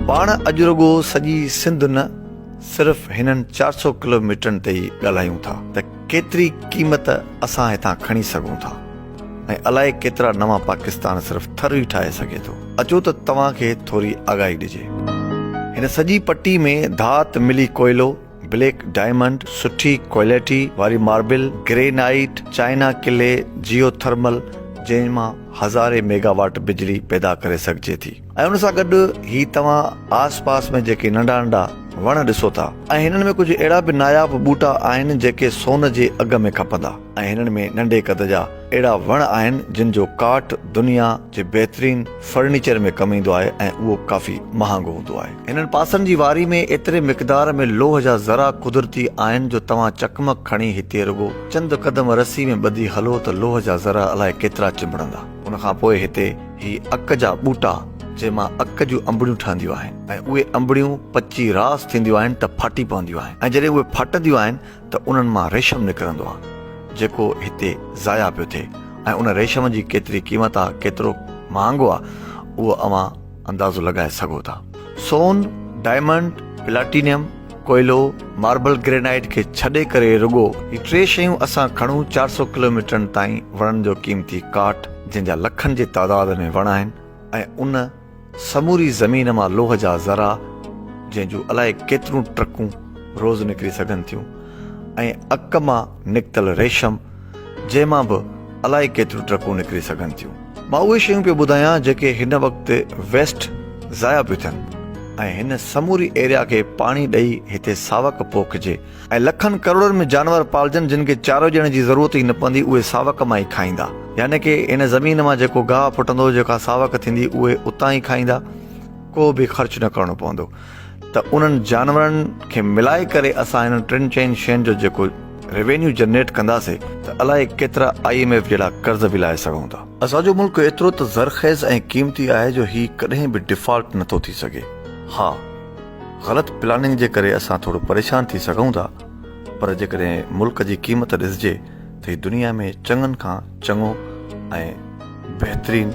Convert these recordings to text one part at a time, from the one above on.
پاڻ اڄ رڳو سڄي سنڌ نه صرف هنن 400 ڪلوميٽرن تي ئي ڳالهايون ٿا ته ڪيتري قيمت اسان هتان کڻي سگهون ٿا ۽ الائي ڪيترا نوان پاڪستان صرف ٿر ئي ٺاهي سگهي ٿو. اچو ته توهان کي ٿوري آگاهي ڏجي. هن سڄي پٽي ۾ ڌات ملي ڪوئلو، بليڪ ڊائمنڊ، سٺي ڪوالٽي واري marble, granite, china clay, geothermal جنهن مان هزارين ميگا واٽ بجلي پيدا ڪري سگهجي ٿي ۽ ان سان گڏ هي توهان آس پاس ۾ جيڪي ننڍا ننڍا وڻ ڏسو ٿا ۽ هنن ۾ ڪجهه اهڙا به ناياب ٻوٽا آهن جيڪي سون جي اگهه ۾ کپندا ۽ هنن ۾ ننڍي قد جا اهڙا وڻ آهن جن جو ڪاٺ دنيا جي بهترين فرنيچر ۾ ڪم ايندو آهي ۽ اهو ڪافي مهانگو هوندو آهي. هنن پاسن جي واري ۾ ايتري مقدار ۾ لوهه جا ذرا قدرتي آهن جو توهان چقمق کڻي هتي رڳو چند قدم رسي ۾ ٻڌي هلو ته لوهه جا ذرا الائي ڪيترا چنبڙندا. ان کان پوء هتي هي اڪ جا ٻوٽا جنهن مان اڪ جون انبڙيون ٺهنديون آهن ۽ اهي انبڙيون پچي راس ٿينديون آهن ته ڦاٽي پونديون آهن ۽ جڏهن اهي ڦاٽنديون آهن ته انهن مان ريشم نڪرندو آ جيڪو هتي ضايع پيو ٿئي ۽ ان ريشم جي ڪيتري قيمت آ ڪيترو مهانگو آ اهو اوهان اندازو لڳائي سگهو ٿا. سون، ڊائمنڊ، پلاٽينيم، ڪوئلو، ماربل گرينائيٽ کي ڇڏي ڪري رڳو هي ٽي شيون اسان کڻون 400 ڪلوميٽرن تائين وڻن جو قيمتي ڪاٺ جنهن جا لکن جي تعداد ۾ وڻ آهن ۽ ان سموري زمين مان لوهه جا ذرا جنهن جون الائي ڪيترون ٽرڪون روز نڪري سگهن ٿيون ۽ اڪ مان نڪتل ريشم جنهن مان به الائي ڪيتريون ٽرڪون نڪري سگهن ٿيون. مان اهي شيون پيو ٻڌايان جيڪي هن وقت ويسٽ ضايع پيون ٿين ۽ هن سموري ايريا کي پاڻي ڏئي هتي ساوڪ پوکجي ۽ لکن ڪروڙن ۾ جانور پالجن جن کي چارو ڏيڻ جي ضرورت ئي نه پوندي اهي ساوڪ مان ئي کائيندا يعني ڪي هن زمين مان جيڪو گاهه ڦٽندو جيڪا ساوڪ ٿيندي اهي اتان ئي کائيندا ڪو به خرچ نه ڪرڻو پوندو ته انهن جانورن کي ملائي ڪري اسان هنن ٽن چئن شين جو جيڪو روينيو جنريٽ ڪنداسي ته الائي ڪيترا I M F جهڙا قرض به لاهي سگهون ٿا. اسان جو ملڪ ايترو ته زرخيز ۽ قيمتي آهي جو هي ڪڏهن به ڊيفالٽ نٿو ٿي سگهي. ها غلط پلاننگ جي ڪري اسان ٿورو پريشان ٿي سگهون ٿا پر جيڪڏهن ملڪ جي قيمت ڏسجي ته هي دنيا ۾ چڱن کان چڱو ۽ بهترين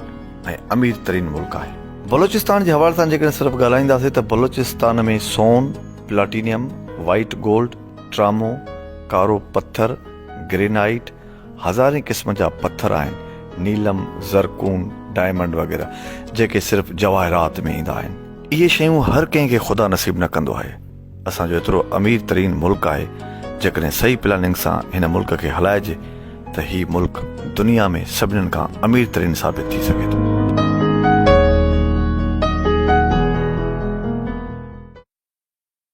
۽ امير ترين ملڪ آهي. بلوچستان جي حوالي سان جيڪڏهن صرف ڳالهائينداسين ته بلوچستان ۾ سون، پلاٽينيم، وائيٽ گولڊ، ٽرامو، ڪارو پٿر، گرينائيٽ، هزارين قسم جا پٿر آهن، نيلم، زرڪون، ڊائمنڊ وغيره جيڪي صرف جواهرات ۾ ايندا آهن. اهي شيون هر ڪنهن کي خدا نصيب نه ڪندو آهي. اسان جو ايترو امير ترين ملڪ آهي، جيڪڏهن صحيح پلاننگ سان هن ملڪ کي هلائجي ته هي ملڪ دنيا ۾ سڀنين کان امير ترين ثابت ٿي سگهي ٿو.